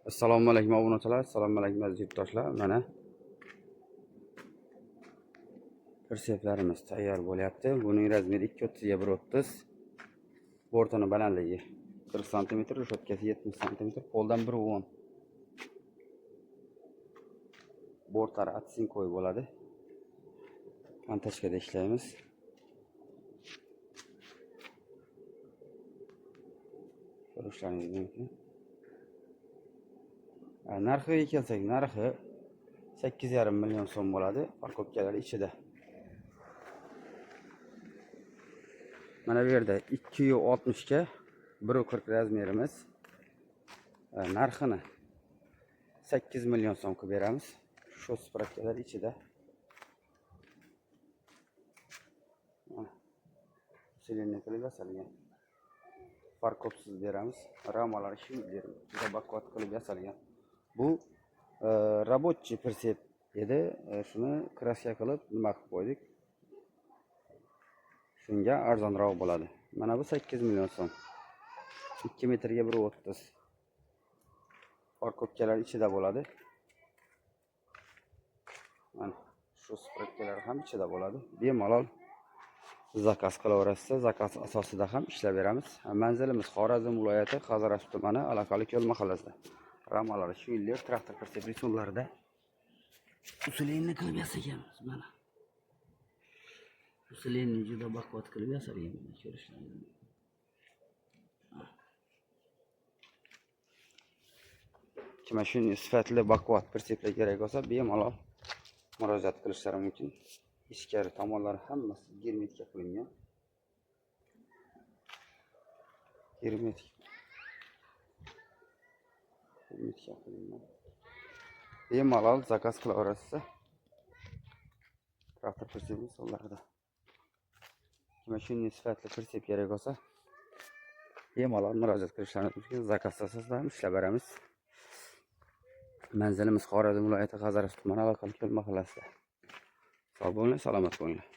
Assalomu alaykum obunachilar, assalomu alaykum aziz yurtdoshlar. Mana pritseplarimiz tayyor bo'lyapti. Buning razmeri 2.30 ga 1.30. Bortini balandligi 40 sm, reshotkasi 70 sm, poldan 1.10. Bortlari otsinkoy bo'ladi. Kontachkada ishlaymiz. Ko'rishlaringiz mumkin. Narxiga kelsak, narxi 8,5 million so'm bo'ladi, parkovkalar ichida. Mana bu yerda 2.60 ga 1.40 razmerimiz. Narxini 8 million so'm qilib beramiz. Shu spravkalar ichida. Mana усиление qilib yasalgan. Farkopsiz beramiz. Ramalar juda baquvvat qilib yasalgan. Bu рабочий pritsep edi. Shuni kraska qilib nima qilib qo'ydik. Shunga arzonroq bo'ladi. Mana bu 8 million so'm. 2 metrga 1.30. Parkovkalar ichida bo'ladi. Mana shu spravkalar ham ichida bo'ladi. Bemalol zakaz qilaverasiz. Zakaz asosida ham ishlab beramiz. Manzilimiz Xorazm viloyati Hazorasp tumani Alaqali ko'l mahallasida. Ramalar Schindler traktor pritsep usullarida usulenni qilib yasaganmiz mana. Usulenni juda baquvvat qilib yasalgan, mana ko'rishlaringiz mumkin. Kimga shunday sifatli baquvvat pritseplar kerak bo'lsa, bemalol murojaat qilishlari mumkin. Ichkari tomonlari hammasi germetika qilingan. Germetika qilingan. Bemalol zakaz qilaverasiz. Traktor pritsep misollarida. Kimga shunday sifatli pritsep kerak bo'lsa, bemalol murojaat qilishlaringiz mumkin. Zakaz asosida ham ishlab beramiz. Manzilimiz Xorazm viloyati Hazorasp tumani Alaqali ko'l mahallasida. Sog' bo'linglar, salomat bo'linglar.